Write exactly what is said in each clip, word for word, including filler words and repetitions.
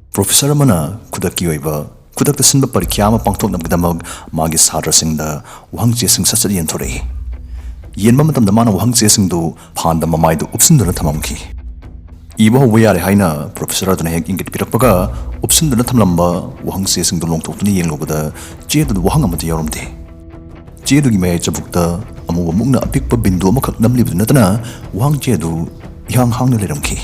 Professor ꯑꯃꯅ ꯈꯨꯗꯛꯀꯤ ꯑꯣꯏꯕ, ꯈꯨꯗꯛꯇ ꯁꯤꯟꯕ ꯄꯔꯤꯈ꯭ꯌꯥ ꯑꯃ ꯄꯥꯡꯊꯣꯛꯅꯕꯒꯤꯗꯃꯛ ꯃꯥꯒꯤ ꯁꯥꯇ꯭ꯔꯁꯤꯡꯗ ꯋꯥꯍꯪ ꯆꯦꯁꯤꯡ ꯁꯠ ꯁꯠ ꯌꯦꯟꯊꯣꯔꯛꯏ꯫ ꯌꯦꯟꯕ ꯃꯇꯝꯗ ꯃꯥꯅ ꯋꯥꯍꯪ ꯆꯦꯁꯤꯡꯗꯨ ꯐꯥꯟꯗ ꯃꯃꯥꯏꯗ ꯎꯞꯁꯤꯟꯗꯨꯅ ꯊꯝꯃꯝꯈꯤ꯫ ꯏꯕ ꯍꯧꯕ ꯌꯥꯔꯦ ꯍꯥꯏꯅ ꯄ꯭ꯔꯣꯐꯦꯁꯔ ꯑꯗꯨꯅ ꯍꯦꯛ ꯏꯪꯒꯤꯠ ꯄꯤꯔꯛꯄꯒ, ꯎꯞꯁꯤꯟꯗꯨꯅ ꯊꯝꯂꯝꯕ ꯋꯥꯍꯪ ꯆꯦꯁꯤꯡꯗꯨ ꯂꯣꯡꯊꯣꯛꯇꯨꯅ ꯌꯦꯡꯂꯨꯕꯗ, ꯆꯦꯗꯨꯗ ꯋꯥꯍꯪ ꯑꯃꯠꯇ ꯌꯥꯎꯔꯝꯗꯦ꯫ ꯆꯦꯗꯨꯒꯤ ꯃꯌꯥꯏ ꯆꯕꯨꯛꯇ ꯑꯃꯨꯕ ꯃꯨꯛꯅ ꯑꯄꯤꯛꯄ ꯕꯤꯟꯗꯨ ꯑꯃꯈꯛ ꯅꯝꯂꯤꯕꯗꯨ ꯅꯠꯇꯅ, ꯋꯥꯍꯪ ꯆꯦ ꯑꯗꯨ ꯏꯍꯥꯡ ꯍꯥꯡꯅ ꯂꯩꯔꯝꯈꯤ꯫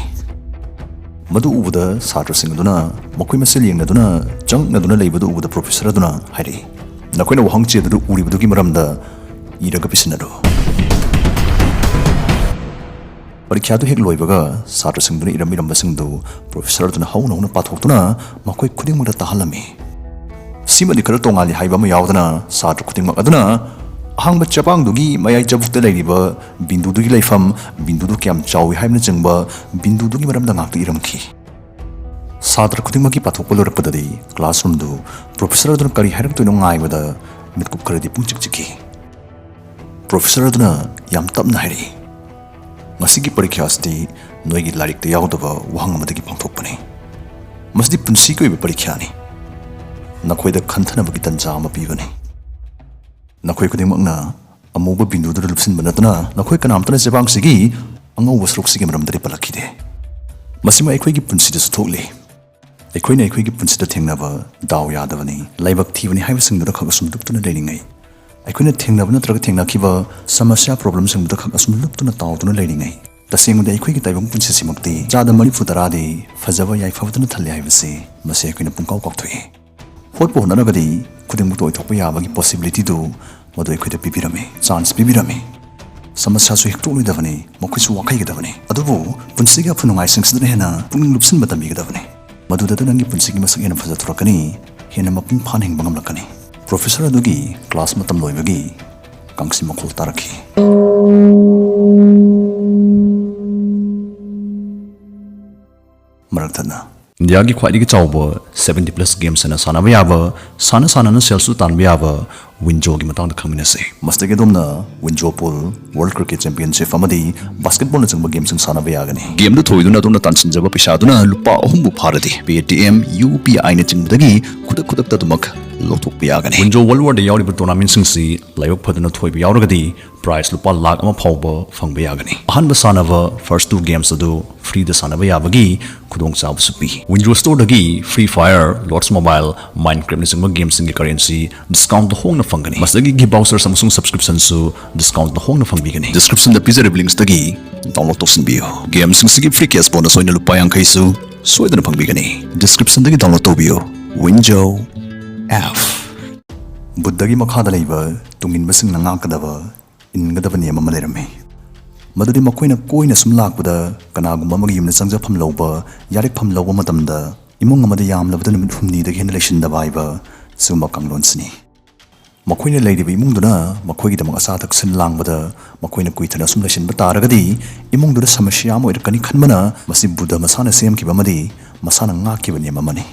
ꯃꯗꯨ ꯎꯕꯗ ꯁꯥꯇ꯭ꯔꯁꯤꯡ ꯑꯗꯨꯅ ꯃꯈꯣꯏ ꯃꯁꯦꯜ ꯌꯦꯡꯅꯗꯨꯅ, ꯆꯪꯅꯗꯨꯅ ꯂꯩꯕꯗꯨ ꯎꯕꯗ ꯄ꯭ꯔꯣꯐꯦꯁꯔ ꯑꯗꯨꯅ ꯍꯥꯏꯔꯛꯏ, "ꯅꯈꯣꯏꯅ ꯋꯥꯍꯪ ꯆꯦ ꯑꯗꯨꯗ ꯎꯔꯤꯕꯗꯨꯒꯤ ꯃꯔꯝꯗ ꯏꯔꯒ ꯄꯤꯁꯤꯟꯅꯔꯨ꯫" ꯄꯔꯤꯈ꯭ꯌꯥꯗꯨ ꯍꯦꯛ ꯂꯣꯏꯕꯒ, ꯁꯥꯇ꯭ꯔꯁꯤꯡꯗꯨꯅ ꯏꯔꯝ ꯏꯔꯝꯕꯁꯤꯡꯗꯨ ꯄ꯭ꯔꯣꯐꯦꯁꯔ ꯑꯗꯨꯅ ꯍꯧꯅ ꯍꯧꯅ ꯄꯥꯊꯣꯛꯇꯨꯅ ꯃꯈꯣꯏ ꯈꯨꯗꯤꯡꯃꯛꯇ ꯇꯥꯍꯜꯂꯝꯃꯤ꯫ ꯁꯤꯃꯗꯤ ꯈꯔ ꯇꯣꯉꯥꯜꯂꯤ ꯍꯥꯏꯕ ꯑꯃ ꯌꯥꯎꯗꯅ, ꯁꯥꯇ꯭ꯔ ꯈꯨꯗꯤꯡꯃꯛ ꯑꯗꯨꯅ ꯑꯍꯥꯡꯕ ꯆꯦꯕꯥꯡꯗꯨꯒꯤ ꯃꯌꯥꯏ ꯆꯕꯨꯛꯇ ꯂꯩꯔꯤꯕ ꯕꯤꯟꯗꯨꯗꯨꯒꯤ ꯂꯩꯐꯝ, ꯕꯤꯟꯗꯨꯗꯨ ꯀꯌꯥꯝ ꯆꯥꯎꯏ ꯍꯥꯏꯕꯅꯆꯤꯡꯕ ꯕꯤꯟꯗꯨꯗꯨꯒꯤ ꯃꯔꯝꯗ ꯉꯥꯛꯇ ꯏꯔꯝꯈꯤ꯫ ꯁꯥꯇ꯭ꯔ ꯈꯨꯗꯤꯡꯃꯛꯀꯤ ꯄꯥꯊꯣꯛꯄ ꯂꯣꯏꯔꯛꯄꯗꯗꯤ, ꯀ꯭ꯂꯥꯁꯔꯨꯝꯗꯨ ꯄ꯭ꯔꯣꯐꯦꯁꯔ ꯑꯗꯨꯅ ꯀꯔꯤ ꯍꯥꯏꯔꯛꯇꯣꯏꯅꯣ ꯉꯥꯏꯕꯗ ꯃꯤꯠꯀꯨꯞ ꯈꯔꯗꯤ ꯄꯨꯡꯆꯤꯛ ꯆꯤꯛꯈꯤ꯫ ꯄ꯭ꯔꯣꯐꯦꯁꯔ ꯑꯗꯨꯅ ꯌꯥꯝ ꯇꯞꯅ ꯍꯥꯏꯔꯛꯏ, "ꯉꯁꯤꯒꯤ ꯄꯔꯤꯈ꯭ꯌꯥ ꯑꯁꯤꯗꯤ ꯅꯣꯏꯒꯤ ꯂꯥꯏꯔꯤꯛꯇ ꯌꯥꯎꯗꯕ ꯋꯥꯍꯪ ꯑꯃꯗꯒꯤ ꯄꯥꯡꯊꯣꯛꯄꯅꯤ꯫ ꯃꯁꯤꯗꯤ ꯄꯨꯟꯁꯤꯒꯤ ꯑꯣꯏꯕ ꯄꯔꯤꯈ꯭ꯌꯥꯅꯤ꯫ ꯅꯈꯣꯏꯗ ꯈꯟꯊꯅꯕꯒꯤ ꯇꯟꯖꯥ ꯑꯃ ꯄꯤꯕꯅꯤ꯫ ꯅꯈꯣꯏ ꯈꯨꯗꯤꯡꯃꯛꯅ ꯑꯃꯨꯕ ꯕꯤꯟꯗꯨꯗꯨꯗ ꯂꯨꯞꯁꯤꯟꯕ ꯅꯠꯇꯅ, ꯅꯈꯣꯏ ꯀꯅꯥꯝꯇꯅ ꯆꯦꯕꯥꯡꯁꯤꯒꯤ ꯑꯉꯧꯕ ꯁꯔꯨꯛꯁꯤꯒꯤ ꯃꯔꯝꯗꯗꯤ ꯄꯜꯂꯛꯈꯤꯗꯦ꯫ ꯃꯁꯤꯃ ꯑꯩꯈꯣꯏꯒꯤ ꯄꯨꯟꯁꯤꯗꯁꯨ ꯊꯣꯛꯂꯤ꯫ ꯑꯩꯈꯣꯏꯅ ꯑꯩꯈꯣꯏꯒꯤ ꯄꯨꯟꯁꯤꯗ ꯊꯦꯡꯅꯕ ꯗꯥꯎ ꯌꯥꯗꯕꯅꯤ, ꯂꯥꯏꯕꯛ ꯊꯤꯕꯅꯤ ꯍꯥꯏꯕꯁꯤꯡꯗꯨꯗ ꯈꯛ ꯑꯁꯨꯝ ꯂꯨꯞꯇꯨꯅ ꯂꯩꯔꯤꯉꯩ, ꯑꯩꯈꯣꯏꯅ ꯊꯦꯡꯅꯕ ꯅꯠꯇ꯭ꯔꯒ ꯊꯦꯡꯅꯈꯤꯕ ꯁꯃꯁ꯭ꯌꯥ, ꯄ꯭ꯔꯣꯕ꯭ꯂꯦꯝꯁꯤꯡꯗꯨꯗ ꯈꯛ ꯑꯁꯨꯝ ꯂꯨꯞꯇꯨꯅ ꯇꯥꯎꯗꯨꯅ ꯂꯩꯔꯤꯉꯩ, ꯇꯁꯦꯡꯕꯗꯤ ꯑꯩꯈꯣꯏꯒꯤ ꯇꯥꯏꯕꯪ ꯄꯨꯟꯁꯤꯁꯤꯃꯛꯇꯤ ꯆꯥꯗ ꯃꯔꯤꯐꯨ ꯇꯔꯥꯗꯤ ꯐꯖꯕ ꯌꯥꯏꯐꯕꯗꯨꯅ ꯊꯜꯂꯦ ꯍꯥꯏꯕꯁꯤ ꯃꯁꯤ ꯑꯩꯈꯣꯏꯅ ꯄꯨꯡꯀꯥꯎ ꯀꯥꯎꯊꯣꯛꯏ꯫ ꯍꯣꯠꯄꯨ ꯍꯣꯠꯅꯔꯒꯗꯤ ꯈꯨꯗꯤꯡꯃꯛꯇ ꯑꯣꯏꯊꯣꯛꯄ ꯌꯥꯕꯒꯤ ꯄꯣꯁꯤꯕꯤꯂꯤꯇꯤꯗꯨ ꯃꯗꯨ ꯑꯩꯈꯣꯏꯗ ꯄꯤꯕꯤꯔꯝꯃꯤ, ꯆꯥꯟꯁ ꯄꯤꯕꯤꯔꯝꯃꯤ꯫ ꯁꯃꯁ꯭ꯌꯥꯁꯨ ꯍꯦꯛꯇꯣꯛꯂꯣꯏꯗꯕꯅꯤ, ꯃꯈꯣꯏꯁꯨ ꯋꯥꯈꯩꯒꯗꯕꯅꯤ꯫ ꯑꯗꯨꯕꯨ ꯄꯨꯟꯁꯤꯒꯤ ꯑꯐ ꯅꯨꯡꯉꯥꯏꯁꯤꯡꯁꯤꯗꯅ ꯍꯦꯟꯅ ꯄꯨꯛꯅꯤꯡ ꯂꯨꯞꯁꯤꯟꯕ ꯇꯝꯕꯤꯒꯗꯕꯅꯤ꯫ ꯃꯗꯨꯗꯇ ꯅꯪꯒꯤ ꯄꯨꯟꯁꯤꯒꯤ ꯃꯁꯛ ꯍꯦꯟꯅ ꯐꯖꯊꯣꯔꯛꯀꯅꯤ, ꯍꯦꯟꯅ ꯃꯄꯨꯡ ꯐꯥꯅ ꯍꯤꯡꯕ ꯉꯝꯂꯛꯀꯅꯤ꯫ ꯄ꯭ꯔꯣꯐꯦꯁꯔ ꯑꯗꯨꯒꯤ ꯀ꯭ꯂꯥꯁ ꯃꯇꯝ ꯂꯣꯏꯕꯒꯤ ꯀꯥꯡꯁꯤ ꯃꯈꯣꯜ ꯇꯥꯔꯛꯈꯤ꯫ ꯃꯔꯛ ꯊꯠꯅ ꯏꯟꯗꯤꯌꯥꯒꯤ ꯈ꯭ꯋꯥꯏꯗꯒꯤ ꯆꯥꯎꯕ seventy plus games ꯑꯅ ꯁꯥꯟꯅꯕ ꯌꯥꯕ, ꯁꯥꯟꯅ ꯁꯥꯟꯅꯅ ꯁꯦꯜꯁꯨ ꯇꯥꯟꯕ ꯌꯥꯕ WinJoꯒꯤ ꯃꯇꯥꯡꯗ ꯈꯪꯃꯤꯟꯅꯁꯦ꯫ ꯃꯁꯤꯗꯒꯤ ꯑꯗꯣꯝꯅ WinJo Pool, World Cricket Championship ꯑꯃꯗꯤ basketballꯅꯆꯤꯡꯕ gameꯁꯤꯡ ꯁꯥꯟꯅꯕ ꯌꯥꯒꯅꯤ꯫ Gameꯗ ꯊꯣꯏꯗꯨꯅ ꯑꯗꯣꯝꯅ ꯇꯥꯟꯁꯤꯟꯖꯕ ꯄꯩꯁꯥꯗꯨꯅ ꯂꯨꯄꯥ ꯑꯍꯨꯝꯕꯨ ꯐꯥꯔꯗꯤ Paytm, UPIꯅꯆꯤꯡꯕꯗꯒꯤ ꯈꯨꯗꯛ ꯈꯨꯗꯛꯇ ꯑꯗꯨꯃꯛ ꯂꯧꯊꯣꯛꯄ ꯌꯥꯒꯅꯤ꯫ WinJo World Warꯗ ꯌꯥꯎꯔꯤꯕ tournamentꯁꯤꯡꯁꯤ ꯂꯥꯏꯕꯛ ꯐꯗꯨꯅ ꯊꯣꯏꯕ ꯌꯥꯎꯔꯒꯗꯤ prize ꯂꯨꯄꯥ ꯂꯥꯈ ꯑꯃ ꯐꯥꯎꯕ ꯐꯪꯕ ꯌꯥꯒꯅꯤ꯫ ꯑꯍꯥꯟꯕ ꯁꯥꯟꯅꯕ first two games ꯑꯗꯨ freeꯗ ꯁꯥꯟꯅꯕ ꯌꯥꯕꯒꯤ ꯈꯨꯗꯣꯡꯆꯥꯕꯁꯨ ꯄꯤ꯫ WinJo Storeꯗꯒꯤ Free Fire, Lords Mobile, Minecraftꯅꯆꯤꯡꯕ gameꯁꯤꯡꯒꯤ currency discountꯇ ꯍꯣꯡꯅ ꯐꯪꯒꯅꯤ꯫ ꯃꯁꯤꯗꯒꯤ gift vouchers ꯑꯃꯁꯨꯡ subscriptionꯁꯨ discountꯇ ꯍꯣꯡꯅ ꯐꯪꯕꯤꯒꯅꯤ꯫ Descriptionꯗ ꯄꯤꯖꯔꯤꯕ linksꯇꯒꯤ download ꯇꯧꯁꯤꯟꯕꯤꯌꯨ꯫ Gameꯁꯤꯡꯁꯤꯒꯤ free cash bonus ꯑꯣꯏꯅ ꯂꯨꯄꯥ ꯌꯥꯡꯈꯩꯁꯨ ꯁꯣꯏꯗꯅ ꯐꯪꯕꯤꯒꯅꯤ꯫ Descriptionꯗꯒꯤ download ꯇꯧꯕꯤꯌꯨ꯫ WinJo app꯫ ꯕꯨꯙꯒꯤ ꯃꯈꯥꯗ ꯂꯩꯕ ꯇꯨꯡꯏꯟꯕꯁꯤꯡꯅ ꯉꯥꯛꯀꯗꯕ, ꯏꯟꯒꯗꯕ ꯅꯤꯌꯝ ꯑꯃ ꯂꯩꯔꯝꯃꯤ꯫ ꯃꯗꯨꯗꯤ ꯃꯈꯣꯏꯅ ꯀꯣꯏꯅ ꯁꯨꯝ ꯂꯥꯛꯄꯗ ꯀꯅꯥꯒꯨꯝꯕ ꯑꯃꯒꯤ ꯌꯨꯝꯗ ꯆꯪꯖꯐꯝ ꯂꯧꯕ, ꯌꯥꯔꯦꯛꯐꯝ ꯂꯧꯕ ꯃꯇꯝꯗ ꯏꯃꯨꯡ ꯑꯃꯗ ꯌꯥꯝꯂꯕꯗ ꯅꯨꯃꯤꯠ ꯍꯨꯝꯅꯤꯗꯒꯤ ꯍꯦꯟꯅ ꯂꯩꯁꯤꯟꯗꯕ ꯍꯥꯏꯕ ꯁꯤꯒꯨꯝꯕ ꯀꯥꯡꯂꯣꯟꯁꯤꯅꯤ꯫ ꯃꯈꯣꯏꯅ ꯂꯩꯔꯤꯕ ꯏꯃꯨꯡꯗꯨꯅ ꯃꯈꯣꯏꯒꯤꯗꯃꯛ ꯑꯆꯥ ꯑꯊꯛ ꯁꯤꯟ ꯂꯥꯡꯕꯗ ꯃꯈꯣꯏꯅ ꯀꯨꯏꯊꯅ ꯁꯨꯝ ꯂꯩꯁꯤꯟꯕ ꯇꯥꯔꯒꯗꯤ ꯏꯃꯨꯡꯗꯨꯗ ꯁꯃꯁ꯭ꯌꯥ ꯑꯃ ꯑꯣꯏꯔꯛꯀꯅꯤ ꯈꯟꯕꯅ ꯃꯁꯤ ꯕꯨꯙ ꯃꯁꯥꯅ ꯁꯦꯝꯈꯤꯕ ꯑꯃꯗꯤ ꯃꯁꯥꯅ ꯉꯥꯛꯈꯤꯕ ꯅꯤꯌꯝ ꯑꯃꯅꯤ꯫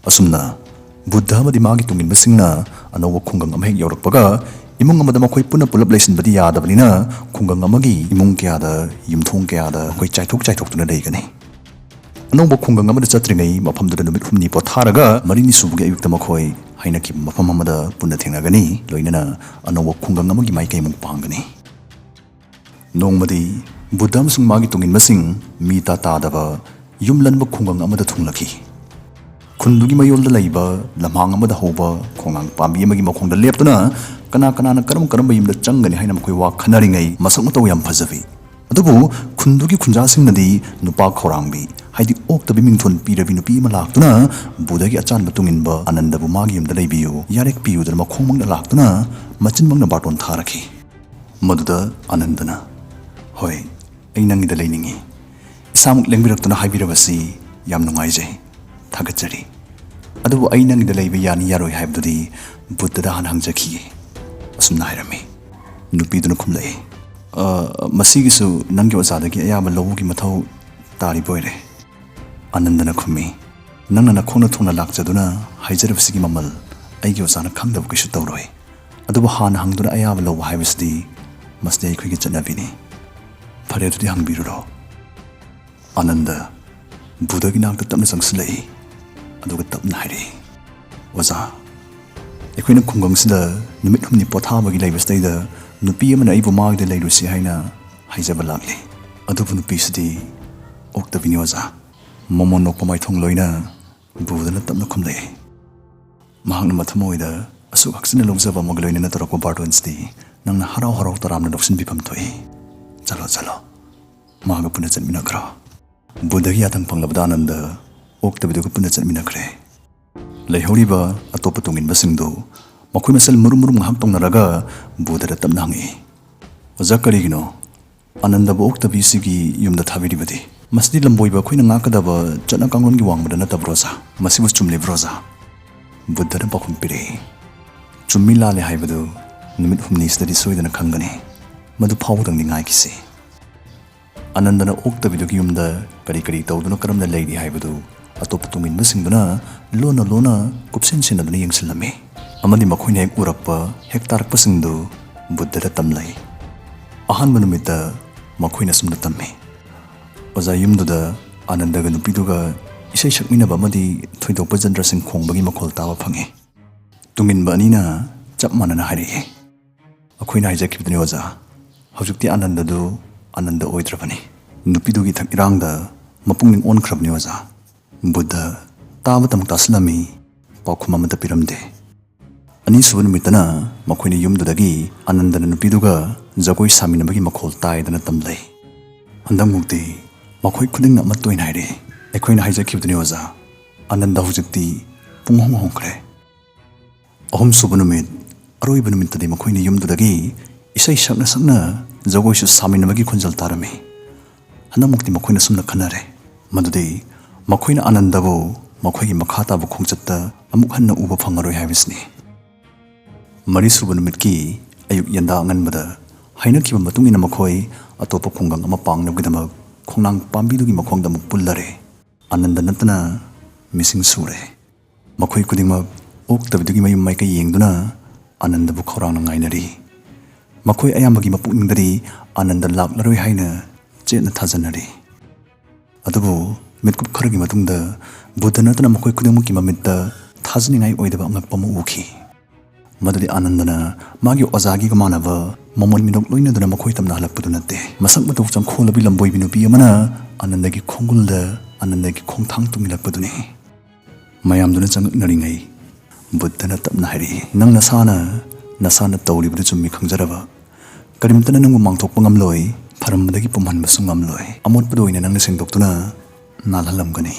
ꯑꯁꯨꯝꯅ ꯕꯨꯙ ꯑꯃꯗꯤ ꯃꯥꯒꯤ ꯇꯨꯡꯏꯟꯕꯁꯤꯡꯅ ꯑꯅꯧꯕ ꯈꯨꯡꯒꯪ ꯑꯃ ꯍꯦꯛ ꯌꯧꯔꯛꯄꯒ ꯏꯃꯨꯡ ꯑꯃꯗ ꯃꯈꯣꯏ ꯄꯨꯟꯅ ꯄꯨꯂꯞ ꯂꯩꯁꯤꯟꯕꯗꯤ ꯌꯥꯗꯕꯅꯤꯅ ꯈꯨꯡꯒꯪ ꯑꯃꯒꯤ ꯏꯃꯨꯡ ꯀꯌꯥꯗ, ꯌꯨꯝꯊꯣꯡ ꯀꯌꯥꯗ ꯃꯈꯣꯏ ꯆꯥꯏꯊꯣꯛ ꯆꯥꯏꯊꯣꯛꯇꯨꯅ ꯂꯩꯒꯅꯤ꯫ ꯑꯅꯧꯕ ꯈꯨꯡꯒꯪ ꯑꯃꯗ ꯆꯠꯇ꯭ꯔꯤꯉꯩ ꯃꯐꯝꯗꯨꯗ ꯅꯨꯃꯤꯠ ꯍꯨꯝꯅꯤ ꯄꯣꯊꯥꯔꯒ ꯃꯔꯤꯅꯤ ꯁꯨꯕꯒꯤ ꯑꯌꯨꯛꯇ ꯃꯈꯣꯏ ꯍꯥꯏꯅꯈꯤꯕ ꯃꯐꯝ ꯑꯃꯗ ꯄꯨꯟꯅ ꯊꯦꯡꯅꯒꯅꯤ, ꯂꯣꯏꯅꯅ ꯑꯅꯧꯕ ꯈꯨꯡꯒꯪ ꯑꯃꯒꯤ ꯃꯥꯏꯀꯩ ꯑꯃꯨꯛ ꯄꯥꯡꯒꯅꯤ꯫ ꯅꯣꯡꯃꯗꯤ ꯕꯨꯙ ꯑꯃꯁꯨꯡ ꯃꯥꯒꯤ ꯇꯨꯡꯏꯟꯕꯁꯤꯡ ꯃꯤ ꯇꯥ ꯇꯥꯗꯕ ꯌꯨꯝꯂꯟꯕ ꯈꯨꯡꯒꯪ ꯑꯃꯗ ꯊꯨꯡꯂꯈꯤ꯫ ꯈꯨꯟꯗꯨꯒꯤ ꯃꯌꯣꯜꯗ ꯂꯩꯕ ꯂꯝꯍꯥꯡ ꯑꯃꯗ ꯍꯧꯕ ꯈꯣꯡꯅꯥꯡ ꯄꯥꯝꯕꯤ ꯑꯃꯒꯤ ꯃꯈꯣꯡꯗ ꯂꯦꯞꯇꯨꯅ ꯀꯅꯥ ꯀꯅꯥꯅ ꯀꯔꯝ ꯀꯔꯝꯕ ꯌꯨꯝꯗ ꯆꯪꯒꯅꯤ ꯍꯥꯏꯅ ꯃꯈꯣꯏ ꯋꯥ ꯈꯟꯅꯔꯤꯉꯩ ꯃꯁꯛ ꯃꯇꯧ ꯌꯥꯝ ꯐꯖꯕꯤ, ꯑꯗꯨꯕꯨ ꯈꯨꯟꯗꯨꯒꯤ ꯈꯨꯟꯖꯥꯁꯤꯡꯅꯗꯤ ꯅꯨꯄꯥ ꯈꯧꯔꯥꯡꯕꯤ, ꯍꯥꯏꯗꯤ ꯑꯣꯛꯇꯕꯤ ꯃꯤꯡꯊꯣꯟ ꯄꯤꯔꯕꯤ ꯅꯨꯄꯤ ꯑꯃ ꯂꯥꯛꯇꯨꯅ ꯕꯨꯙꯒꯤ ꯑꯆꯥꯟꯕ ꯇꯨꯡꯏꯟꯕ ꯑꯥꯅꯟꯗꯕꯨ ꯃꯥꯒꯤ ꯌꯨꯝꯗ ꯂꯩꯕꯤꯌꯨ, ꯌꯥꯔꯦꯛ ꯄꯤꯌꯨꯗꯅ ꯃꯈꯣꯡꯃꯛꯅ ꯂꯥꯛꯇꯨꯅ ꯃꯆꯤꯟꯃꯛꯅ ꯕꯥꯔꯇꯣꯟ ꯊꯥꯔꯛꯈꯤ꯫ ꯃꯗꯨꯗ ꯑꯥꯅꯟꯗꯅ, "ꯍꯣꯏ, ꯑꯩ ꯅꯪꯒꯤꯗ ꯂꯩꯅꯤꯡꯏ꯫ ꯏꯁꯥꯃꯛ ꯂꯦꯡꯕꯤꯔꯛꯇꯨꯅ ꯍꯥꯏꯕꯤꯔꯕꯁꯤ ꯌꯥꯝ ꯅꯨꯡꯉꯥꯏꯖꯩ, ꯊꯥꯒꯠꯆꯔꯤ꯫ ꯑꯗꯨꯕꯨ ꯑꯩ ꯅꯪꯒꯤꯗ ꯂꯩꯕ ꯌꯥꯅꯤ ꯌꯥꯔꯣꯏ ꯍꯥꯏꯕꯗꯨꯗꯤ ꯕꯨꯙꯗ ꯍꯥꯟꯅ ꯍꯪꯖꯈꯤꯒꯦ," ꯑꯁꯨꯝꯅ ꯍꯥꯏꯔꯝꯃꯤ꯫ ꯅꯨꯄꯤꯗꯨꯅ ꯈꯨꯝꯂꯛꯏ, "ꯑ, ꯃꯁꯤꯒꯤꯁꯨ ꯅꯪꯒꯤ ꯑꯣꯖꯥꯗꯒꯤ ꯑꯌꯥꯕ ꯂꯧꯕꯒꯤ ꯃꯊꯧ ꯇꯥꯔꯤꯕ ꯑꯣꯏꯔꯦ꯫ ꯑꯥꯅꯟꯗꯅ ꯈꯨꯝꯃꯤ, "ꯅꯪꯅ ꯅꯈꯣꯡꯅ ꯊꯨꯡꯅ ꯂꯥꯛꯆꯗꯨꯅ ꯍꯥꯏꯖꯔꯕꯁꯤꯒꯤ ꯃꯃꯜ ꯑꯩꯒꯤ ꯑꯣꯖꯥꯅ ꯈꯪꯗꯕ ꯀꯩꯁꯨ ꯇꯧꯔꯣꯏ꯫ ꯑꯗꯨꯕꯨ ꯍꯥꯟꯅ ꯍꯪꯗꯨꯅ ꯑꯌꯥꯕ ꯂꯧꯕ ꯍꯥꯏꯕꯁꯤꯗꯤ ꯃꯁꯤꯗꯤ ꯑꯩꯈꯣꯏꯒꯤ ꯆꯠꯅꯕꯤꯅꯤ꯫ ꯐꯔꯦ, ꯑꯗꯨꯗꯤ ꯍꯪꯕꯤꯔꯨꯔꯣ꯫" ꯑꯥꯅꯟꯗ ꯕꯨꯙꯒꯤ ꯅꯥꯛꯇ ꯇꯞꯅ ꯆꯪꯁꯤꯜꯂꯛꯏ, ꯑꯗꯨꯒ ꯇꯞꯅ ꯍꯥꯏꯔꯛꯏ, "ꯑꯣꯖꯥ, ꯑꯩꯈꯣꯏꯅ ꯈꯨꯡꯒꯪꯁꯤꯗ ꯅꯨꯃꯤꯠ ꯍꯨꯝꯅꯤ ꯄꯣꯊꯥꯕꯒꯤ ꯂꯩꯕꯁꯤꯗꯩꯗ ꯅꯨꯄꯤ ꯑꯃꯅ ꯑꯩꯕꯨ ꯃꯥꯒꯤꯗ ꯂꯩꯔꯨꯁꯤ ꯍꯥꯏꯅ ꯍꯥꯏꯖꯕ ꯂꯥꯛꯂꯤ꯫ ꯑꯗꯨꯕꯨ ꯅꯨꯄꯤꯁꯤꯗꯤ ꯑꯣꯛꯇꯕꯤꯅꯤ ꯑꯣꯖꯥ꯫" ꯃꯃꯣꯟ ꯅꯣꯛꯄ ꯃꯥꯏꯊꯣꯡ ꯂꯣꯏꯅ ꯕꯨꯙꯅ ꯇꯞꯅ ꯈꯨꯝꯂꯛꯏ, "ꯃꯍꯥꯛꯅ ꯃꯊꯃꯣꯏꯗ ꯑꯁꯨꯛ ꯍꯛꯆꯤꯟꯅ ꯂꯧꯖꯕ ꯑꯃꯒ ꯂꯣꯏꯅꯅ ꯇꯧꯔꯛꯄ ꯕꯥꯔꯇꯣꯟꯁꯤꯗꯤ ꯅꯪꯅ ꯍꯔꯥꯎ ꯍꯔꯥꯎ ꯇꯔꯥꯝꯅ ꯂꯧꯁꯤꯟꯕꯤꯐꯝ ꯊꯣꯛꯏ꯫ ꯆꯠꯂꯣ, ꯆꯠꯂꯣ, ꯃꯥꯒ ꯄꯨꯟꯅ ꯆꯠꯃꯤꯟꯅꯈ꯭ꯔꯣ꯫" ꯕꯨꯙꯒꯤ ꯌꯥꯊꯪ ꯐꯪꯂꯕꯗ ꯑꯥꯅꯟꯗ ꯑꯣꯛꯇꯕꯤꯗꯨꯒ ꯄꯨꯟꯅ ꯆꯠꯃꯤꯟꯅꯈ꯭ꯔꯦ꯫ ꯂꯩꯍꯧꯔꯤꯕ ꯑꯇꯣꯞꯄ ꯇꯨꯡꯏꯟꯕꯁꯤꯡꯗꯨ ꯃꯈꯣꯏ ꯃꯁꯦꯜ ꯃꯨꯔꯨꯝ ꯃꯨꯔꯨꯝ ꯉꯥꯏꯍꯥꯛ ꯇꯧꯅꯔꯒ ꯕꯨꯙꯗ ꯇꯞꯅ ꯍꯪꯉꯛꯏ, "ꯑꯣꯖꯥ, ꯀꯔꯤꯒꯤꯅꯣ ꯑꯥꯅꯟꯗꯕꯨ ꯑꯣꯛꯇꯕꯤꯁꯤꯒꯤ ꯌꯨꯝꯗ ꯊꯥꯕꯤꯔꯤꯕꯗꯤ? ꯃꯁꯤꯗꯤ ꯂꯝꯕꯣꯏꯕ ꯑꯩꯈꯣꯏꯅ ꯉꯥꯛꯀꯗꯕ ꯆꯠꯅ ꯀꯥꯡꯂꯣꯟꯒꯤ ꯋꯥꯡꯃꯗ ꯅꯠꯇꯕ꯭ꯔꯣ ꯑꯣꯖꯥ? ꯃꯁꯤꯕꯨ ꯆꯨꯝꯂꯤꯕ꯭ꯔꯣ ꯑꯣꯖꯥ?" ꯕꯨꯙꯅ ꯄꯥꯎꯈꯨꯝ ꯄꯤꯔꯛꯏ, "ꯆꯨꯝꯃꯤ ꯂꯥꯜꯂꯤ ꯍꯥꯏꯕꯗꯨ ꯅꯨꯃꯤꯠ ꯍꯨꯝꯅꯤꯁꯤꯗꯗꯤ ꯁꯣꯏꯗꯅ ꯈꯪꯒꯅꯤ꯫ ꯃꯗꯨ ꯐꯥꯎꯕꯗꯪꯗꯤ ꯉꯥꯏꯈꯤꯁꯤ꯫" ꯑꯥꯅꯟꯗꯅ ꯑꯣꯛꯇꯕꯤꯗꯨꯒꯤ ꯌꯨꯝꯗ ꯀꯔꯤ ꯀꯔꯤ ꯇꯧꯗꯨꯅ ꯀꯔꯝꯅ ꯂꯩꯔꯤ ꯍꯥꯏꯕꯗꯨ ꯑꯇꯣꯞꯄ ꯇꯨꯡꯏꯟꯕꯁꯤꯡꯗꯨꯅ ꯂꯣꯟꯅ ꯂꯣꯟꯅ ꯀꯨꯞꯁꯦꯟ ꯁꯦꯟꯅꯗꯨꯅ ꯌꯦꯡꯁꯤꯜꯂꯝꯃꯤ꯫ ꯑꯃꯗꯤ ꯃꯈꯣꯏꯅ ꯍꯦꯛ ꯎꯔꯛꯄ, ꯍꯦꯛ ꯇꯥꯔꯛꯄꯁꯤꯡꯗꯨ ꯕꯨꯙꯗ ꯇꯝꯂꯩ꯫ ꯑꯍꯥꯟꯕ ꯅꯨꯃꯤꯠꯇ ꯃꯈꯣꯏꯅ ꯑꯁꯨꯝꯅ ꯇꯝꯃꯤ, "ꯑꯣꯖꯥ, ꯌꯨꯝꯗꯨꯗ ꯑꯥꯅꯟꯗꯒ ꯅꯨꯄꯤꯗꯨꯒ ꯏꯁꯩ ꯁꯛꯃꯤꯟꯅꯕ ꯑꯃꯗꯤ ꯊꯣꯏꯗꯣꯛꯄ ꯖꯟꯇ꯭ꯔꯁꯤꯡ ꯈꯣꯡꯕꯒꯤ ꯃꯈꯣꯜ ꯇꯥꯕ ꯐꯪꯉꯤ꯫" ꯇꯨꯡꯏꯟꯕ ꯑꯅꯤꯅ ꯆꯞ ꯃꯥꯟꯅꯅ ꯍꯥꯏꯔꯛꯏ, "ꯑꯩꯈꯣꯏꯅ ꯍꯥꯏꯖꯈꯤꯕꯗꯨꯅꯤ ꯑꯣꯖꯥ, ꯍꯧꯖꯤꯛꯇꯤ ꯑꯥꯅꯟꯗꯗꯨ ꯑꯥꯅꯟꯗ ꯑꯣꯏꯗ꯭ꯔꯕꯅꯤ꯫ ꯅꯨꯄꯤꯗꯨꯒꯤ ꯏꯊꯛ ꯏꯔꯥꯡꯗ ꯃꯄꯨꯛꯅꯤꯡ ꯑꯣꯟꯈ꯭ꯔꯕꯅꯤ ꯑꯣꯖꯥ꯫" ꯕꯨꯙ ꯇꯥꯕꯇꯃꯛ ꯇꯥꯁꯤꯜꯂꯝꯃꯤ, ꯄꯥꯎꯈꯨꯝ ꯑꯃꯠꯇ ꯄꯤꯔꯝꯗꯦ꯫ ꯑꯅꯤꯁꯨꯕ ꯅꯨꯃꯤꯠꯇꯅ ꯃꯈꯣꯏꯅ ꯌꯨꯝꯗꯨꯗꯒꯤ ꯑꯥꯅꯟꯗꯅ ꯅꯨꯄꯤꯗꯨꯒ ꯖꯒꯣꯏ ꯁꯥꯃꯤꯟꯅꯕꯒꯤ ꯃꯈꯣꯜ ꯇꯥꯏꯗꯅ ꯇꯝꯂꯩ꯫ ꯍꯟꯗꯛꯃꯨꯛꯇꯤ ꯃꯈꯣꯏ ꯈꯨꯗꯤꯡꯅ ꯑꯃꯠꯇ ꯑꯣꯏꯅ ꯍꯥꯏꯔꯛꯏ, "ꯑꯩꯈꯣꯏꯅ ꯍꯥꯏꯖꯈꯤꯕꯗꯨꯅꯤ ꯑꯣꯖꯥ, ꯑꯥꯅꯟꯗ ꯍꯧꯖꯤꯛꯇꯤ ꯄꯨꯡꯍꯣꯡ ꯍꯣꯡꯈ꯭ꯔꯦ꯫" ꯑꯍꯨꯝꯁꯨꯕ ꯅꯨꯃꯤꯠ, ꯑꯔꯣꯏꯕ ꯅꯨꯃꯤꯠꯇꯗꯤ ꯃꯈꯣꯏꯅ ꯌꯨꯝꯗꯨꯗꯒꯤ ꯏꯁꯩ ꯁꯛꯅ ꯁꯛꯅ ꯖꯒꯣꯏꯁꯨ ꯁꯥꯃꯤꯟꯅꯕꯒꯤ ꯈꯣꯟꯖꯦꯜ ꯇꯥꯔꯝꯃꯤ꯫ ꯍꯟꯗꯛꯃꯨꯛꯇꯤ ꯃꯈꯣꯏꯅ ꯁꯨꯝꯅ ꯈꯟꯅꯔꯦ ꯃꯗꯨꯗꯤ ꯃꯈꯣꯏꯅ ꯑꯥꯅꯟꯗꯕꯨ ꯃꯈꯣꯏꯒꯤ ꯃꯈꯥ ꯇꯥꯕ ꯈꯣꯡꯆꯠꯇ ꯑꯃꯨꯛ ꯍꯟꯅ ꯎꯕ ꯐꯪꯉꯔꯣꯏ ꯍꯥꯏꯕꯁꯤꯅꯤ꯫ ꯃꯔꯤꯁꯨꯕ ꯅꯨꯃꯤꯠꯀꯤ ꯑꯌꯨꯛ ꯌꯦꯟꯗꯥ ꯑꯉꯟꯕꯗ ꯍꯥꯏꯅꯈꯤꯕ ꯃꯇꯨꯡ ꯏꯟꯅ ꯃꯈꯣꯏ ꯑꯇꯣꯞꯄ ꯈꯨꯡꯒꯪ ꯑꯃ ꯄꯥꯡꯅꯕꯒꯤꯗꯃꯛ ꯈꯣꯡꯅꯥꯡ ꯄꯥꯝꯕꯤꯗꯨꯒꯤ ꯃꯈꯣꯡꯗ ꯑꯃꯨꯛ ꯄꯨꯜꯂꯔꯦ꯫ ꯑꯥꯅꯟꯗ ꯅꯠꯇꯅ ꯃꯤꯁꯤꯡ ꯁꯨꯔꯦ꯫ ꯃꯈꯣꯏ ꯈꯨꯗꯤꯡꯃꯛ ꯑꯣꯛꯇꯕꯤꯗꯨꯒꯤ ꯃꯌꯨꯝ ꯃꯥꯏꯀꯩ ꯌꯦꯡꯗꯨꯅ ꯑꯥꯅꯟꯗꯕꯨ ꯈꯧꯔꯥꯡꯅ ꯉꯥꯏꯅꯔꯤ꯫ ꯃꯈꯣꯏ ꯑꯌꯥꯝꯕꯒꯤ ꯃꯄꯨꯛꯅꯤꯡꯗꯗꯤ ꯑꯥꯅꯟꯗ ꯂꯥꯛꯂꯔꯣꯏ ꯍꯥꯏꯅ ꯆꯦꯠꯅ ꯊꯥꯖꯅꯔꯤ꯫ ꯑꯗꯨꯕꯨ ꯃꯤꯠꯀꯨꯞ ꯈꯔꯒꯤ ꯃꯇꯨꯡꯗ ꯕꯨꯙ ꯅꯠꯇꯅ ꯃꯈꯣꯏ ꯈꯨꯗꯤꯡꯃꯛꯀꯤ ꯃꯃꯤꯠꯇ ꯊꯥꯖꯅꯤꯡꯉꯥꯏ ꯑꯣꯏꯗꯕ ꯑꯉꯛꯄ ꯑꯃ ꯎꯈꯤ꯫ ꯃꯗꯨꯗꯤ ꯑꯥꯅꯟꯗꯅ ꯃꯥꯒꯤ ꯑꯣꯖꯥꯒꯤꯒ ꯃꯥꯟꯅꯕ ꯃꯃꯣꯟ ꯃꯤꯅꯣꯛ ꯂꯣꯏꯅꯗꯨꯅ ꯃꯈꯣꯏ ꯇꯝꯅ ꯍꯜꯂꯛꯄꯗꯨ ꯅꯠꯇꯦ꯫ ꯃꯁꯛ ꯃꯇꯧ ꯆꯪꯈꯣꯜꯂꯕꯤ ꯂꯝꯕꯣꯏꯕꯤ ꯅꯨꯄꯤ ꯑꯃꯅ ꯑꯥꯅꯟꯗꯒꯤ ꯈꯣꯡꯒꯨꯜꯗ ꯑꯥꯅꯟꯗꯒꯤ ꯈꯣꯡꯊꯥꯡ ꯇꯨꯡꯏꯜꯂꯛꯄꯗꯨꯅꯤ꯫ ꯃꯌꯥꯝꯗꯨꯅ ꯆꯪꯉꯛꯅꯔꯤꯉꯩ ꯕꯨꯙꯅ ꯇꯞꯅ ꯍꯥꯏꯔꯛꯏ, "ꯅꯪ ꯅꯁꯥꯅ ꯅꯁꯥꯅ ꯇꯧꯔꯤꯕꯗꯨ ꯆꯨꯝꯃꯤ ꯈꯪꯖꯔꯕ ꯀꯔꯤꯝꯇꯅ ꯅꯪꯕꯨ ꯃꯥꯡꯊꯣꯛꯄ ꯉꯝꯂꯣꯏ, ꯐꯔꯝꯕꯗꯒꯤ ꯄꯨꯝꯍꯟꯕꯁꯨ ꯉꯝꯂꯣꯏ꯫ ꯑꯃꯣꯠꯄꯗ ꯑꯣꯏꯅ ꯅꯪꯅ ꯁꯦꯡꯗꯣꯛꯇꯨꯅ ꯅꯥꯜꯍꯜꯂꯝꯒꯅꯤ꯫